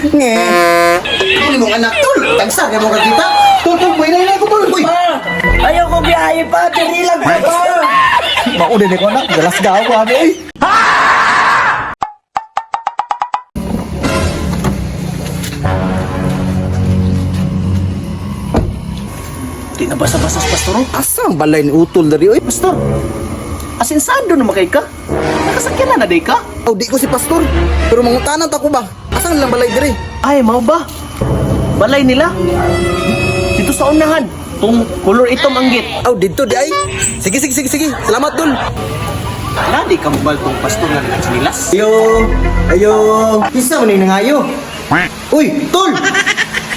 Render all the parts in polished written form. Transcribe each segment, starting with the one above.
Nge. Uli mong anak, tol. Tagsa, kaya mo kakita. Tol, tol, buhay na ko, tol. Uy. Pa! Ayaw ko biyahe pa! Diri lang ka pa! Mauna na ko, anak. Galas gawa, eh. Di na basa-basa sa pastor, oh. Asa ang balay ni utol dari, oy? Pastor, asinsado na makay ka? Nakasakyan na na day ka? Aw, di ko si pastor. Pero mangutanan ta ko ba? Asa ang nilang balay diri? Ay, mao ba? Balay nila? Dito sa unahan, tung kolor itom ang gate. Aw, didto di ay. Sige, sige, sige, sige. Salamat, tol. Ala, di kambal tong pastor nga nagtsinilas. Ayo, ayo. Isa man nangayo. Uy, tol.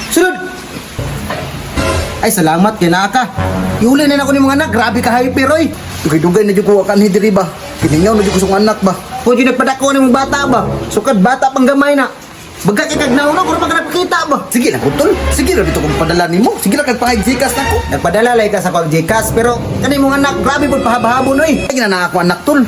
Sunod. Ay, salamat kay naa ka. Iuli na nako ni mga anak, grabe ka hyper oy. Dugay-dugay na jud ko kanhi diri ba. Kiningaw na jud ko sa akong anak ba. Kung jud nagpadako ni mong bata ba. Sukad bata pang gamay na. Baga kay kag nauna kuno pa ka nagpakita ba. Sige lang ko, tol. Sige lang dito kong padala nimo. Sige lang kag pangay Gcash nako. Nagpadala lay ka sa kong Gcash pero kani mong anak grabe pud pahabahabo oy. Ay na ako anak, tol.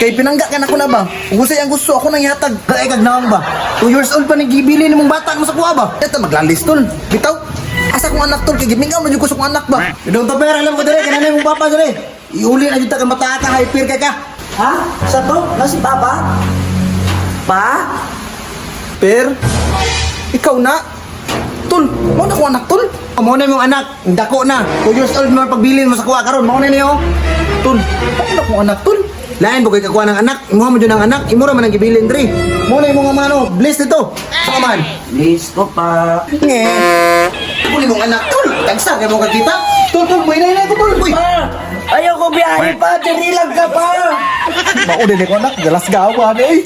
Kay pinangga ka na ko na ba? Kung gusto ang gusto ako nang ihatag. Kay kag naong ba? 2 years old pa ni gibili nimong bata mo sa kuha ba? Eta maglalis, tol. Bitaw. Asa kong anak, tol, kay gimingaw na jud ko sa kong anak ba. Dong to pera alam ko dire kanang mong papa dire. Iuli na jud ta kang bata ka hyper kay ka. Ha? Sa to? Na si Papa? Pa? Per, ikaw na. Tol, mo na akong anak, tol. Mo na imong anak, dako na. 2 years old mo pagbilin mo sa kuha karon, mao na niyo. Tol, mo na akong anak, tol. Lain mo kay kakuha ng anak, imuha mo jud ang anak, imo ra man ang gibilin diri. Mo na imong ano, bless nito. Sa man. Please ko pa. Nge. Uli mong anak, tol. Tagsa kay mo kakita. Tol, tol, buhay na ko, tol. Uy. Pa! Ayaw ko biyahe pa! Diri lang ka pa! Mauna na ko, anak. Galas gawa, eh.